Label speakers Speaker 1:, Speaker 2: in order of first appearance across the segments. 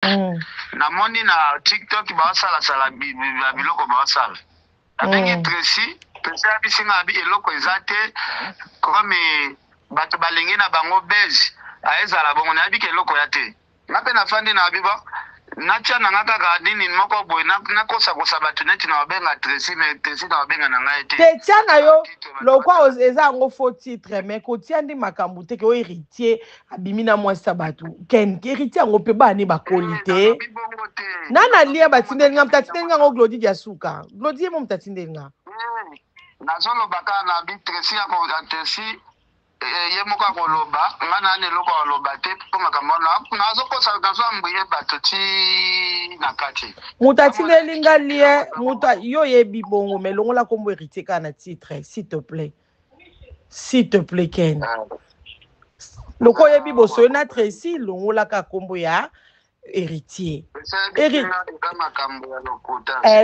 Speaker 1: Namoni na TikTok baosalasala biloko baosala. Nabengi Tracy, Tracy ayebisi nga abi eloko eza te comme bato balingi na bango buzz aezala bongo nayebi ke eloko ya te. Nga pe nafandi na abi bon natia na nga kaka nini moko boye nakosakosa bato neti na babenga Tracy mais Tracy na babenga na ngai te.
Speaker 2: Te tia na yo lokwa eza yango faux titre mais kotia nde makambo te ke oyo héritier abimi na mwasi ya bato ken héritier yango mpe bana ne bakoli te na na lia batindeli nga moto atindeli nga yango glodi diasuka glodi ye mo moto atindeli nga
Speaker 1: nazoloba kaka na bi Tracy Tracy ye moko akoloba nga na na eloko akoloba te mpo makambo wana nazokosa nazoambuye bato ti na kati
Speaker 2: moto atindeli nga lien moto yo oyebi bongo mais longola kombo héritier kaka na titre s'il te plaît s'il te plaît Ken loko oyebi bosoyo na Tracy longola kaka kombo ya héritier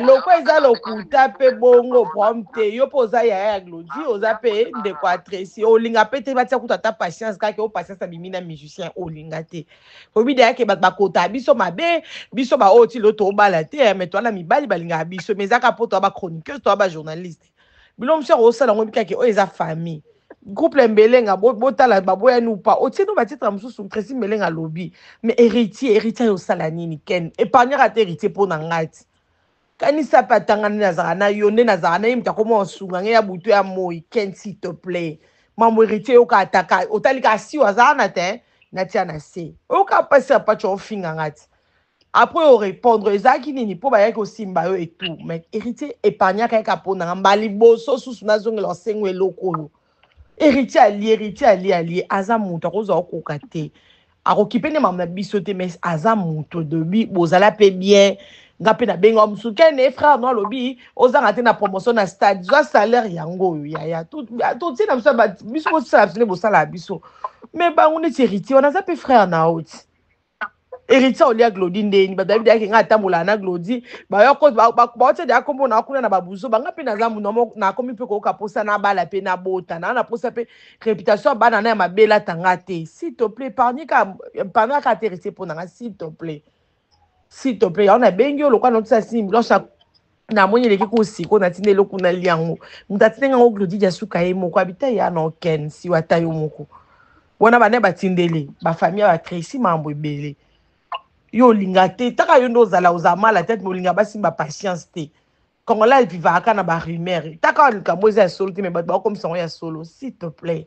Speaker 2: loko eza lokuta mpe bongo problème te yo mpe oza yaya ya Glodi oza mpe ndeko ya Tracy olinga mpe te batia kutu ata patience kaka o patience abimi na musicien olinga te oyebi deya ke bato bakota biso mabe biso baoyo ti lelo tobala te mais toa na mibali balingaka biso mais ezaka mpo toa bachroniqueuse toa bajournaliste bilo mosusu akosala yango ebikaki oyo eza famille couple Mbelenga botala baboyani ou pas otie no batitre mosusu Tracy Mbelenga alobi mais héritier héritier ayo osala nini Ken épargnera ata héritier mpo na ngai ti kanisa mpe atanga nde nazalaka na yo nde nazalaka na ye moto akoma osunga ngai ya butu ya moi Ken s'il te plaît mambo héritier yoka ataka otali kaka si azala na te natia na se oyoka mpasi ya pacho ofinga ngai ti après orépondre ezalaki nini mpo bayaki kosimba yo et tout mais héritier épargnaka ye kaka mpo nanga mbala liboso susu nazongela osengo eloko oyo héritier alie héritier alie alie aza moto akozwa okoka te akoki mpe nde makambo na biso te mais aza moto debi bozala mpe bien nga mpe nabenga mosusu kene frère no alobi ozanga te na promotion na stade zwa salaire yango oyo yaya totie na biso biso bosala biso nde bosalaka biso mais bango neti héritier wana aza mpe frère na yo ti héritier olia Glodi ndeni bato bayebi deyaki nga atambolaka na Glodi baotia deya kombo na kuna na babuzo banga mpe naza nakomi mpe koyoka mposa nabala mpe nabota naa na mposa mpe réputation ya bana na ya mabe elatanga te. S'il te plaît, épargne ka épargne ka te héritier mpo nanga, s'il te plaît, s'il te plaît. Yango nabengi yo lokwa naotisa signe blanche namoni eleki kosiko natindi eloko nalia yango moto atindi yango Glodi Diasuka ye moko abita ya na oken si ata yo moko wana bana batindeli bafamille ya batracy mambo ebele yo olinga te taka yo nde ozala ozala mal à tête mais olinga basimba patience te. Congolais vivaka na barumeur taka likambo eza ya solo te mais bato bakokomisa yango ya solo. S'il te plaît,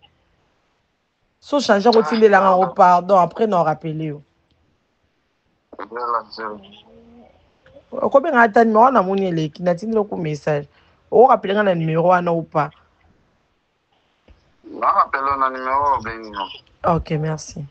Speaker 2: so change yango otindelanga yango pardon après na orappeler yo okobenga ata numéro wana namoni eleki natindeli oku message okorappeler nga na numéro wana ou pas?
Speaker 1: Narappeler na numéro obengi.
Speaker 2: Ok, merci.